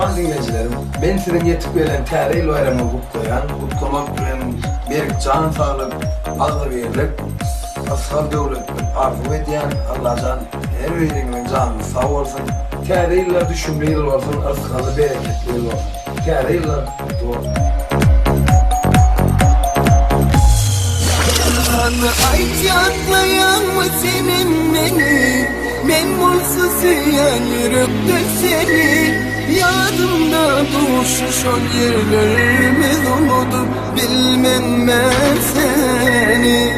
Mähriban diňleýjilerim, men siziň ýetip gelen Täze ýyl baýramyňyzy gutlaýan. Gutlamak bilen berk jan saglyk, agzybirlik, Ysgal-döwletlik arzuw edýän. Allajan her biriňiziň janyňyz sag bolsun. Täze ýyllar düşümli ýyl bolsun, yrsgally, bereketli ýyl bolsun. Täze ýyllar gutly bolsun. Hany aýt ýatlaýaňmy senem meni Men bolsa söýýän ýürekden seni Ýadymda duşuşan ýerlerimiz Unudyp bilmen men seni.